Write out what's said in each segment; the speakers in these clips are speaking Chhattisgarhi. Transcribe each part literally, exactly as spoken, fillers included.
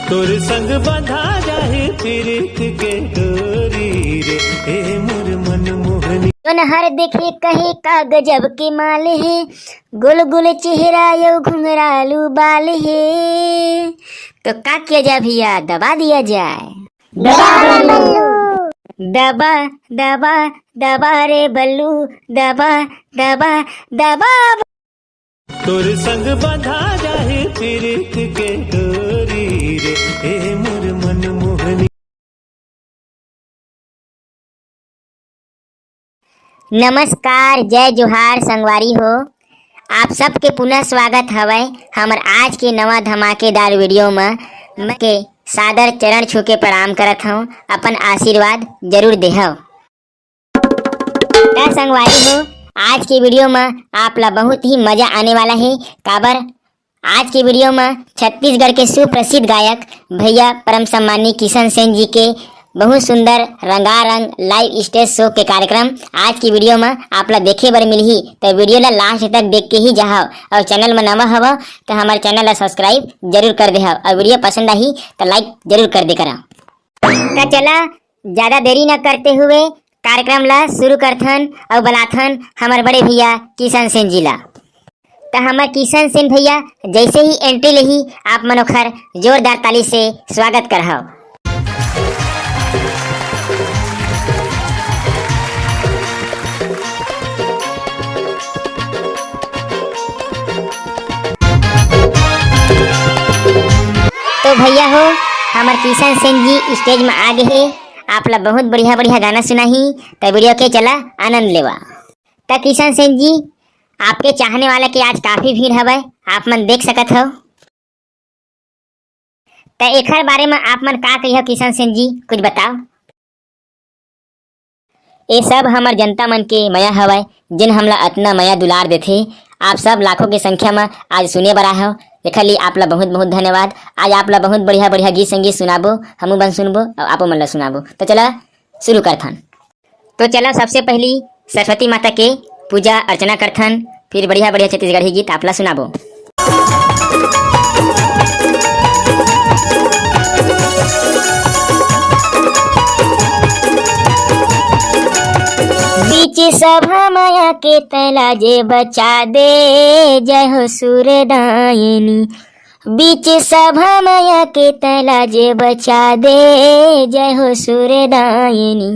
तोर संग बंधा जाही प्रीत के डोरी रे, ए मोर मन मोहनी। जोन हर देखे कहे का गजब के माल हे, गोल गोल चेहरा अउ घुंघरालू बाल हे। तो का किया जाए भैया, दबा दिया जाए। दबा, दबा, दबा रे बल्लू, दबा, दबा, दबा। तोर संग बंधा जाही प्रीत के डोरी रे, ए मोर मन मोहनी। नमस्कार, जय जोहार संगवारी हो, आप सबके पुनः स्वागत हवय हमर आज के नवा धमाकेदार वीडियो म। मैं के सादर चरण छू के प्रणाम करत हव, अपन आशीर्वाद जरूर देहव। त संगवारी हो, आज के वीडियो म आप ला बहुत ही मजा आने वाला हे, काबर आज के वीडियो म छत्तीसगढ़ के सुप्रसिद्ध गायक भैया परम सम्मानी किशन सेन जी के बहुत सुंदर रंगारंग लाइव स्टेज शो के कार्यक्रम आज की वीडियो म आप ला देखे बर मिलही। त वीडियो ला लास्ट तक देख के ही जाहव, और चैनल म नवा हव त हमर चैनल ला सब्सक्राइब जरूर कर देहव, और वीडियो पसंद आही त लाइक जरूर कर दे करा। त चला, ज्यादा देरी न करते हुए कार्यक्रम ला शुरू करथन अउ बलाथन हमर बड़े भैया किशन सेन जी ला। त हमर किशन सेन भैया जैसे ही एंट्री लेही, आप मन ओखर जोरदार ताली से स्वागत करहव। तो भैया हो, हमर किशन सेन जी स्टेज में आ गए हे। आप ला बहुत बढ़िया बढ़िया गाना सुनाही, त वीडियो के चला आनंद लेवा। त किशन सेन जी, आपके चाहने वाला के आज काफी भीड़ हवय, आप मन देख सकत हव। त एखर बारे में आप मन का कहियो किशन सेन जी, कुछ बताओ। ए सब हमर जनता मन के मया हवय, जेन हमला अतना मया दुलार देथे। आप सब लाखों के संख्या में आज सुने बर आए हव, एखर लिए आप ला बहुत बहुत धन्यवाद। आज आप ला बहुत बढ़िया बढ़िया गीत संगीत सुनाबो, हमू मन सुनबो और आपो मन ला सुनाबो। त चला शुरू करथन। तो चला सबसे पहली सरस्वती माता के पूजा अर्चना करथन, फिर बढ़िया बढ़िया छत्तीसगढ़ी गीत आप ला सुनाबो। बीच सभा माया के तैं लाजे बचा दे, जय हो सुरदायनी। बीच सभा माया के तैं लाजे बचा दे, जय हो सुरदायनी।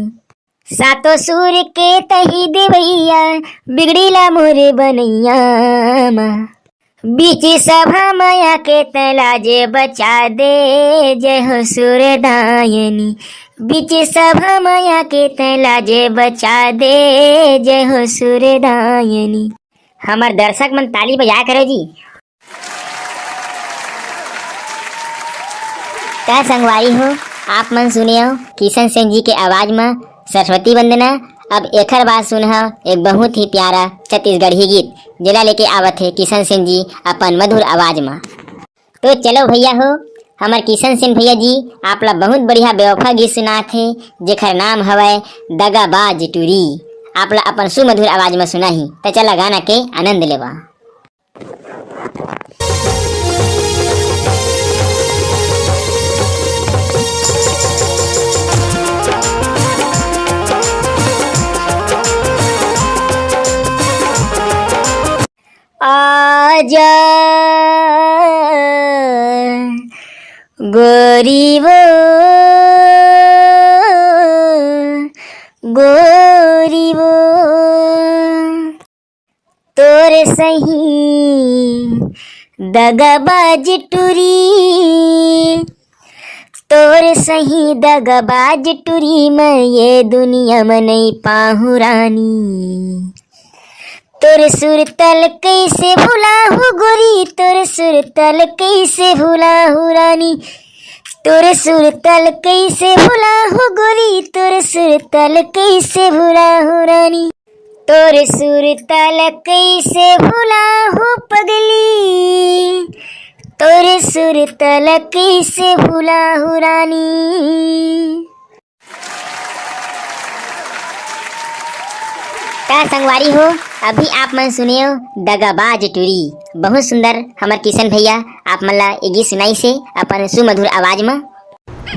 सातों सुर के तही देवैया, बिगड़ी ला मोर बनैया मा। बीच सभा माया के तैं लाजे बचा दे, जय हो सुरदायनी। बीच सभा माया के तैं लाजे बचा दे, जय हो सुरदायनी। हमर दर्शक मन ताली बजाया करो जी। त संगवारी हो, आप मन सुने हो किशन सेन जी के आवाज म सरस्वती वंदना। अब एखर बाद सुनहा एक बहुत ही प्यारा छत्तीसगढ़ी गीत, जेला लेके आवत हे किशन सेन जी अपन मधुर आवाज म। तो चलो भैया हो, हमर किशन सेन भैया जी आप ला बहुत बढ़िया बेवफा गीत सुनात हे, जेखर नाम हवय दगाबाज टूरी। आप ला अपन सुमधुर आवाज म सुनाही, त चला गाना के आनंद लेवा। आजा गोरी वो, गोरी वो, तोर सही दगाबाज टूरी, तोर सही दगाबाज टूरी, मैं ये दुनिया में नहीं पाहूँ रानी। तोर सुरतल कैसे भुलाहूँ गोरी, तोर सुरतल कैसे भुलाहूँ रानी। तोर सुरतल कैसे भुलाहूँ गोरी, तोर सुरतल कैसे भुलाहूँ रानी। तोर सुरतल कैसे भुलाहूँ पगली, तोर सुरतल कैसे भुलाहूँ रानी। त का संगवारी हो, अभी आप मन सुनेव दगाबाज टूरी। बहुत सुंदर हमर किशन भैया आप मन ला ए गीत सुनाइस हे अपन सुमधुर आवाज म।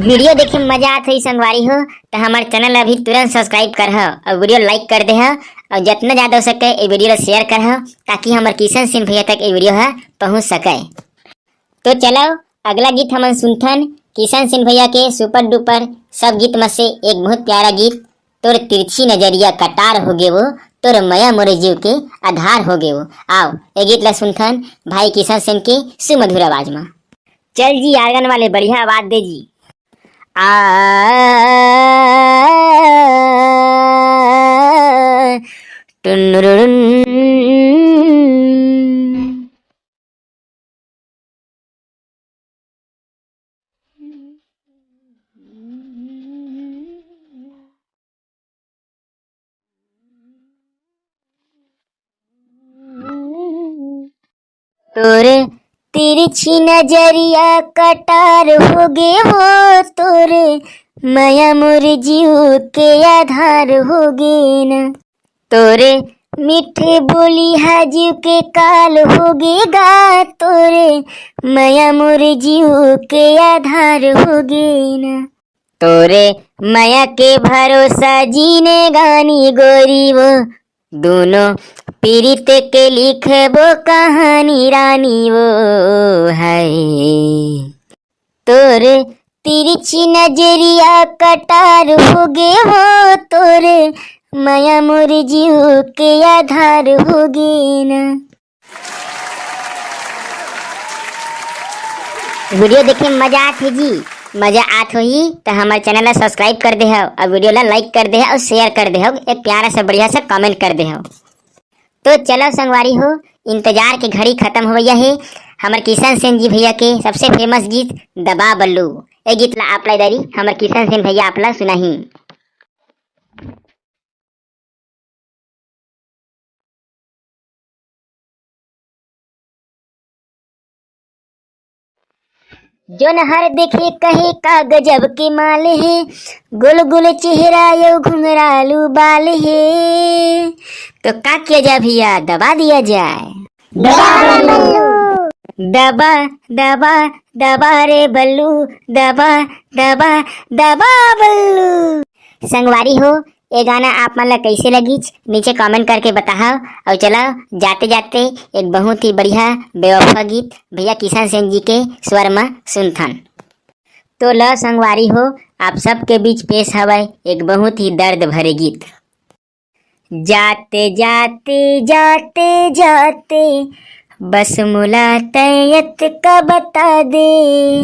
वीडियो देखे म मजा आत होही संगवारी हो, त हमर चैनल ला अभी तुरंत सब्सक्राइब करहव अउ वीडियो लाइक कर देहव अउ जतना ज्यादा हो सके ए वीडियो ला शेयर करहव, ताकि हमर किशन सिंह भैया तक ए वीडियो ह पहुंच सके। तो चलो अगला गीत हमन सुनथन किशन सिंह भैया के सुपर डुपर सब गीत म से एक बहुत प्यारा गीत, तोर तिरछी नजरिया कटार होगे वो, तोर मया मोरे जीव के आधार होगे वो। आओ, ए गीत ला सुनथन भाई किशन सिंह के सुमधुर आवाज म। चल जी, आर्गन वाले बढ़िया आवाज दे जी। आ, टुनरुन। तोर तिरछी नजरिया कटार होगे वो, तोर मया मोर जीव के आधार होगे ना। तोर मीठे बोली हा जीव के काल होगे गा, तोर मया मोर जीव के आधार होगे ना। तोर मया के भरोसा जीने गानी गोरी वो, दूनों पीरित के लिखबो कहानी रानी वो है। तोर तिरछी नजरिया कटार होगे वो, तोर मया मोर जीव के आधार होगे ना। वीडियो देखे म मजा आत हे जी, मजा आत होही त हमर चैनल ला सब्सक्राइब कर देहव अउ वीडियो ला लाइक कर देहव अउ शेयर कर देहव, एक प्यारा सा बढ़िया सा कमेंट कर देहव। तो चलो संगवारी हो, इंतजार के घड़ी खत्म होवइया हे हमर किशन सेन जी भैया के सबसे फेमस गीत दबा बल्लू। ए गीत ला आप ला दारी हमर किशन सेन भैया आप ला सुनाही। जोन हर देखे कहे का गजब के माल हे, गोल गोल चेहरा अउ घुंघरालू बाल हे। तो का किया जाए भैया, दबा दिया जाए। दबा बल्लू। दबा, दबा, दबा रे बल्लू, दबा, दबा, दबा बल्लू। संगवारी हो, ये गाना आप मन ला कैसे लगिच, नीचे कमेंट करके बताहव। और चला जाते जाते एक बहुत ही बढ़िया बेवफा गीत भैया किशन सेन जी के स्वर में सुनथन। तो ल संगवारी हो, आप सबके बीच पेश हवय एक बहुत ही दर्द भरे गीत। जाते जाते जाते जाते बस मोला तैं अतका बता दे,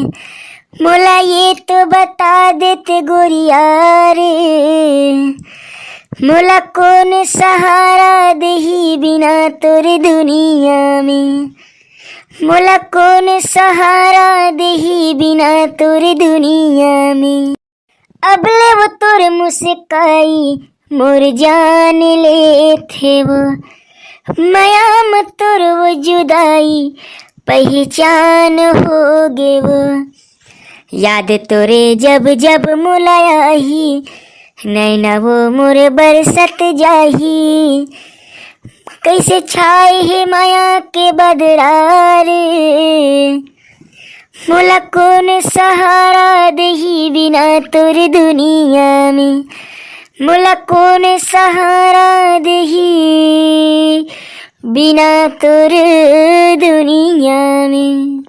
मोला ये तो बता दे ते गोरिया रे, मोला कौन सहारा देही बिना तोर दुनिया में, मोला कौन सहारा देही बिना तोर दुनिया में। अब ले वो तोर मुस्काई मोर जान लेथे वो, मया म तोर वो जुदाई पहचान होगे वो। याद तोरे जब जब मोला आही, नैना वो मोर बरसत जाही। कैसे छाए हे मया के बदरा रे, मोला कौन सहारा देही बिना तोर दुनिया में, मोला कौन सहारा देही बिना तोर दुनिया में।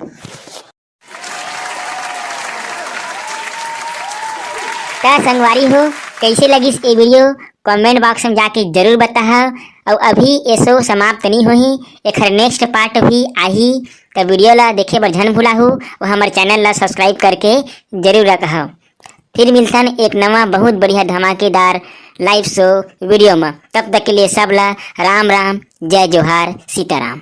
त संगवारी हो, कैसे लगिस ये वीडियो, कमेंट बॉक्स में जाके जरूर बताहा। और अभी ये शो समाप्त नहीं होही, एखर नेक्स्ट पार्ट भी आही, त वीडियो ला देखे बर झन भुलाहू और हमारे चैनल ला सब्सक्राइब करके जरूर रखहा। फिर मिलथन एक नवा बहुत बढ़िया धमाकेदार लाइव शो वीडियो में। तब तक के लिए सब ला राम राम, जय जोहार, सीताराम।